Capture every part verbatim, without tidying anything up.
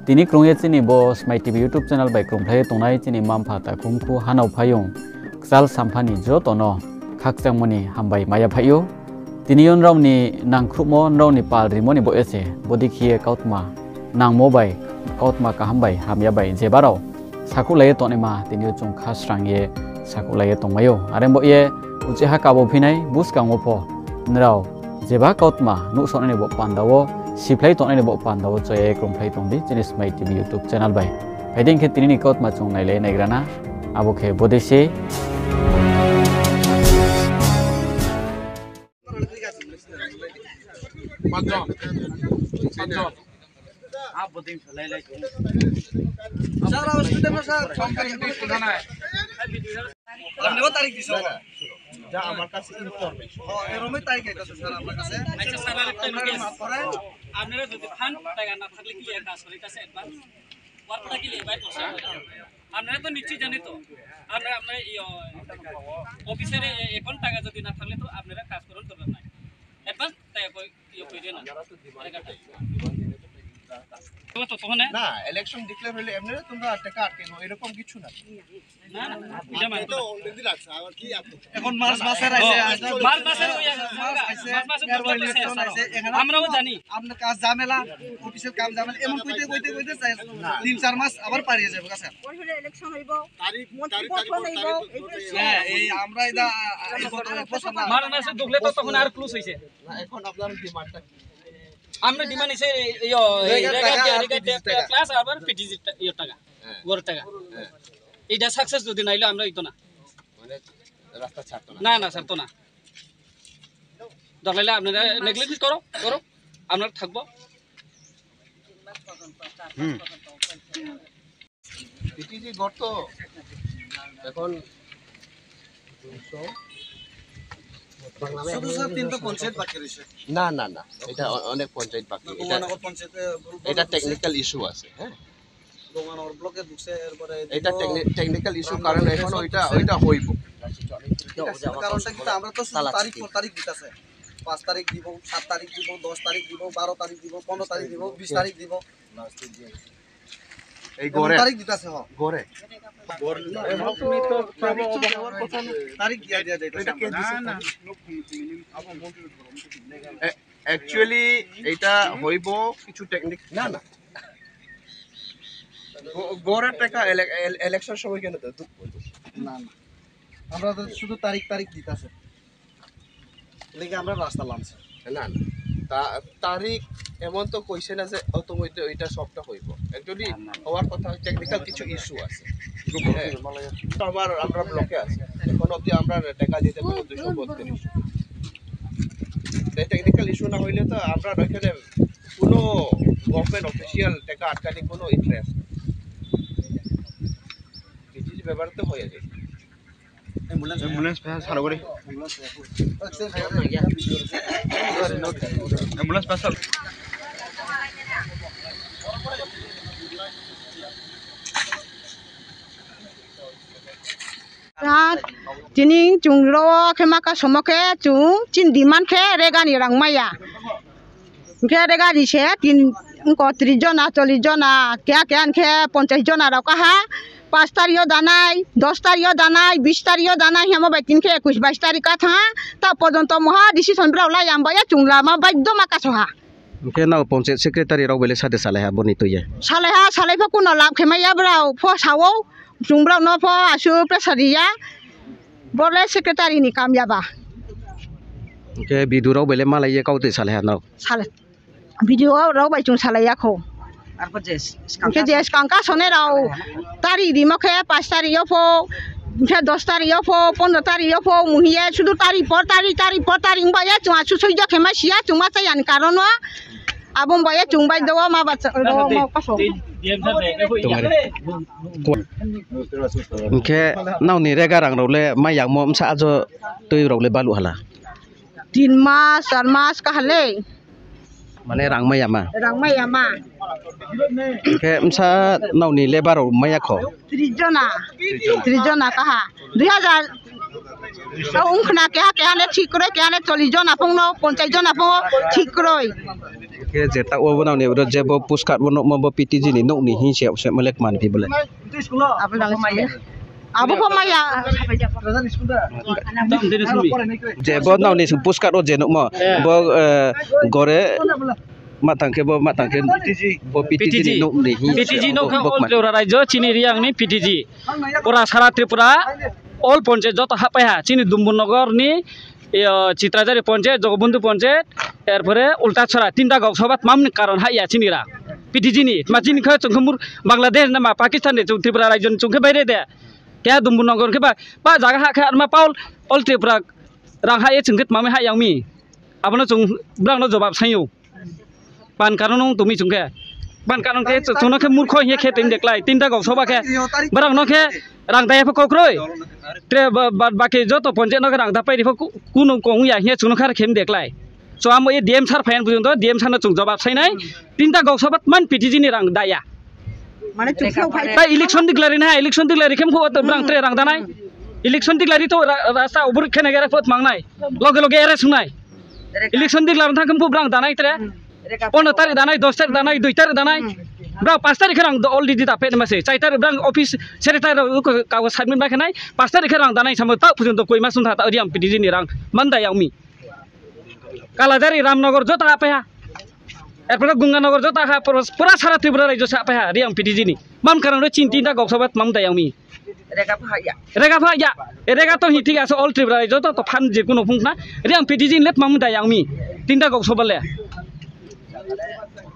Tini krung ye chini bo Smai T V YouTube channel bai krungphlai ye tongnai chini mma-mpha, takhu mkhu, hanao phaiyong, kchal sampha ni joto no khakchangmo ni hambai mai ya phaih ou. Tini yo nrao ni nangkhruhmo, nrao ni pal rimo ni baoh ye se bodei khe ye kautma nangmo bai, kautma kaham bai, hamya bai, jeba rao sakhouhlai ye tongnaima tini yo chung kha srang ye sakhouhlai ye tongmai ou. Are baoh ye uchih ha kabo phinai buskang wo pho nrao jeba kautma nuhsaonai ni baoh panda wo, siphlai tongnai ni baoh panda wo choya ye krungphlai tong di chini Smai T V YouTube channel bai. Phai di hing khe tini ni kautma chung nailai naigra na, abo khe bodei se. আপনি ও তারিখ দিছে? না, না, যা আমার কাছে ইনফরমেশন। ও, এরমই তারিখ আইতাছে স্যার আপনার কাছে। আচ্ছা, স্যার, আরেকটা আপনার রিকোয়েস্ট। মাফ করেন। আপনারা যদি থান, টাকা না থাকলে কি লেখা আছে? ওর কাছে অ্যাডভান্স। ওয়ার্কটা কি লেখা আছে? আপনারা তো নিশ্চয়ই জানেন তো। আপনারা, আপনারা, ইয়ে, অফিসের এ-, এখন টাকা যদি না থাকলে তো আপনারা কাজ করার দরকার নাই। অ্যাডভান্স টাকা কই, ইয়ে, কই দেন না। তো, তো, তখন না, ইলেকশন ডিক্লেয়ার হইলে এমনি তোমরা টাকা আটকে গো, এরকম কিছু না। না, না, এটা মানে তো অলরেডি রাখছে, আবার কি আর? এখন মার্চ মাসের আইছে, মার্চ মাসের ওই মার্চ আইছে, মার্চ মাসের এর মধ্যে ইলেকশন শেষ আইছে, এখানে আমরাও জানি। আপনার কাজ ঝামেলা, অফিসের কাম ঝামেলা, এমন কইতে, কইতে, কইতে চাই, না। তিন চার মাস আবার পার অই যাবে, স্যার। ওই হলে ইলেকশন হইব, তারিখ, মন্ত্রী তারিখ, পদ তারিখ, হইব, তারিখ এই তো বলতে শেষ। হ্যাঁ, এই আমরা এটা, এই গত এক বছর না। মার্চ মাসে ঢুকলে তো তখন আর ক্লোজ হইছে। না, এখন আপনার ডিমান্ডটা কি? আমরা ডিমান্ড হইছে, এই, এই, রেগার রেগার টাকা টা-, আর রেগার পিটিসি টা-, টাকা। প্লাস আবার পিটিসি টা-, ইয়ে টাকা, হ্যাঁ। গড় টাকা। হ্যাঁ। এটা সাকসেস যদি নাইলে আমরা হইতো না। মানে রাস্তা ছাড়তো না? না, না, ছাড়তো না। দরকার হলে আপনারা নেগলিজেন্স করো, করো, আমরা থাকবো। হুম। পিটিসি গড় তো এখন শুধু স্যার তিনটা পঞ্চায়েত বাকি রয়েছে। না, না, না, এটা অ-, অনেক পঞ্চায়েত বাকি। এটা, গঙ্গানগর পঞ্চায়েতে, এটা টেকনিক্যাল ইস্যু আছে, হ্যাঁ। গঙ্গানগর ব্লকে ঢুকছে, এরপরে এটা টেকনি-, টেকনিক্যাল ইস্যু, কারণ এখনো ওইটা, ওইটা হইব। কারণটা কি, আমরা তো শুধু তারিখ পর তারিখ দিতাছে। পাঁচ তারিখ দিব, সাত তারিখ দিব, দশ তারিখ দিব, বারো তারিখ দিব, পনেরো তারিখ দিব, বিশ তারিখ দিব। এই এমন গড়ে। তারিখ দিতাছে, হ। গড়ে। তারিখ দিয়া দিয়া যাইতাছে। এটা কে দিছে? না, না। এ, actually, এটা হইব কিছু টেকনিক। না, না। গ-, গড়ের টাকা ইলে-, ইলে-, ইলেকশন সময় কেন দেয়? না, না। আমরা তো শুধু তারিখ, তারিখ দিতাছে। লেগে আমরা রাস্তা লামছি। না, না। তা-, তারিখ এমন তো কইছে না যে অত মধ্যে ওইটা সবটা হইব। Actually, হওয়ার কথা, টেকনিক্যাল কিছু ইস্যু আছে। হ্যাঁ। তো আমার, আমরা ব্লকে আছি। এখন অবধি আমরা টাকা দিতে পারি দুইশো বত্রিশ। এই টেকনিক্যাল ইস্যু না হইলে তো আমরা ওইখানে কোনো গভর্নমেন্ট অফিসিয়াল টাকা আটকানি কোনো ইন্টারেস্ট। এই ব্যাপারে তো হয়ে যায়। Ambulance pha salo gori. Ambulance pha salo. Tini chung ro khe ma kasomo khe chung chini demand khe rega ni rang maya. Hing khe rega ni se tin, ongko tris jona, chollis jona, keha keha hing khe ponchas jona rao kaha, pas tarik yo danai, dos tarik yo danai, bis tarik yo danai, hingmo bai tini khe ekush bais tarik ka thanng ha, ta porjonto moha decision brao la ya, bai ya chung lama baidoma kaso ha. Hing khe nrao ponchayat secretary rao bai le sade salai ha boni tui ye? Salai ha, salai pho kuno lab khe mai ya brao pho sa ou, chung brao no pho asuh pressure ri ya, bo le secretary ni kam ya ba. Hing khe B D O rao bai le malai ye kautoi salai ha nrao? Salai. B D O rao bai chung salai ya kho. Hing khe je skang kasonai rao tarik rimo khe pas tarik yo pho, hing khe dos tarik yo pho, pondro tarik yo pho, mung hing ye sudu tarik por tarik, tarik por tarik, ong bai ye chung asuh soijo khe ma si ya, chung ma cha ya ni karon no. Abo ong bai ye chung bai do wo ma ba cha, ro ma kaso. Hing khe nrao ni rega rang rao le mai yagmo bsa ajo tui rao le baluh hala? Tin mas, char mas kaha le. Mane rang mai yama? Rang mai yama. Hing khe bsa nrao ni labour rao mai ya kho? Tris jona. Tris jona kaha. Dui hajar. Ong khna keha keha le thik kroi, keha le chollis jona phung no, ponchas jona phung no thik kroi. Khe je taoh wo bo nang ni ro je bo postcard wo nuhmo bo P T G ni nouh ni hing se se malek man phi bo le. Abo pho maya. Je bo nang ni postcard wo je nuhmo, bo, eh, gore ma tang khe bo, ma tang khe bo P T G ni nouh ni hing se P T G nouh khe bo all Tripura rajyo chini Reang ni P T G. Pura sara Tripura all ponchayat joto hahpai ha. Chini Dumbur Nogor ni, eh, Chitrajari ponchayat, Jogobondhu ponchayat, er pore Ultachora, tinta goksoba tmam ni karon hah ya chini rang. P T G ni, tma chini khe chung khe mur Bangladesh na ma Pakistan ni chung Tripura rajyo ni chung khe baire de. Keha Dumbur Nogor khe ba, ba jaga ha khe arma pa all, all Tripura rang hah ye chung khe tmam hah yang mi. Abo no chung brang no jobab sai ou. Ban karon no tong mi chung khe. Ban karon khe chung no khe murkho hing ye khe tong de klái. Tinta goksoba khe. Brang no khe rang daya pho kau kroi. Tre ba, ba, baki joto ponchayat no khe rang dapai ri pho ku-, kuno kong ya hing ye chung no khe khe de klái. So amo ye D M sir phai ya porjonto D M sir no chung jobab sai nai. Tinta goksoba tman P T G ni rang daya. Mane chung phai. Ta election declare na, election declare khe mkhu to brang tre rang danai. Election declare to ra-, rasta obur khe na gera pot mang nai. Loge loge arrest ong nai. Election declare thang khe mkhu brang danai tre. Pondro tarik danai, dos tarik danai, dui tarik danai. Brang pas tarik khe rang already da pet ma se. Chai tarik brang office secretary rao ko kago submit ma khe nai. Pas tarik khe rang danai samo taoh porjonto koi ma sung tha taoh Reang P T G ni rang man da yang mi. Kalajari, Ramnagar joto hahpai ha. Er pore Ganganagar joto ha, pura, pura sara Tripura rajyo se hahpai ha, Reang P T G ni. Man karon ro chini tinta goksoba tmam da yang mi. Rega pha ya. Rega to hi thik ase all Tripura rajyo joto to phan je kuno phung khna. Reang P T G ni le tmam da yang mi. Tinta goksoba le.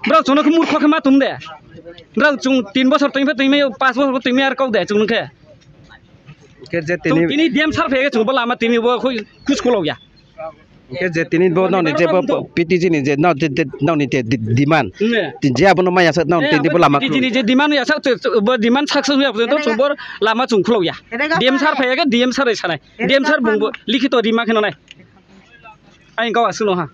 Brao chung no khe murkho khe ma tong de. Brao chung tin bosor tong phe tong mai, pas bosor tong mai ar kau de chung no khe. Khe je tini D M sir phai khe chung bo lama tini bo khui, khui school ya. Khe je tini bo nang ni je bo P T G ni je nang je, je nang ni je di-, demand. Ti je abo no mai ya sa nang tini bo lama P T G ni je demand ya sa, bo demand success ya, to chung bo lama chung khulou ya. D M sir phai ya khe D M sir ri sanai. D M sir bung bo likhito rima khe no nai. Aini kau asuh no ha.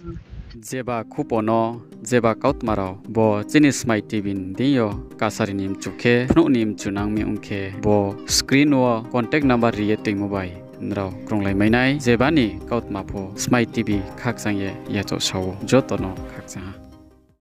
Jeba khupo no, jeba kautma rao bo chini Smai T V ni deing yo kasari ni mchu khe, phnuh ni mchu nang mi ong khe, bo screen wo contact number ri ye toingmo bai nrao krunglai mai nai, jeba ni kautma pho Smai T V khakchang ye yachaoh sa ou, joto no khakchang ha.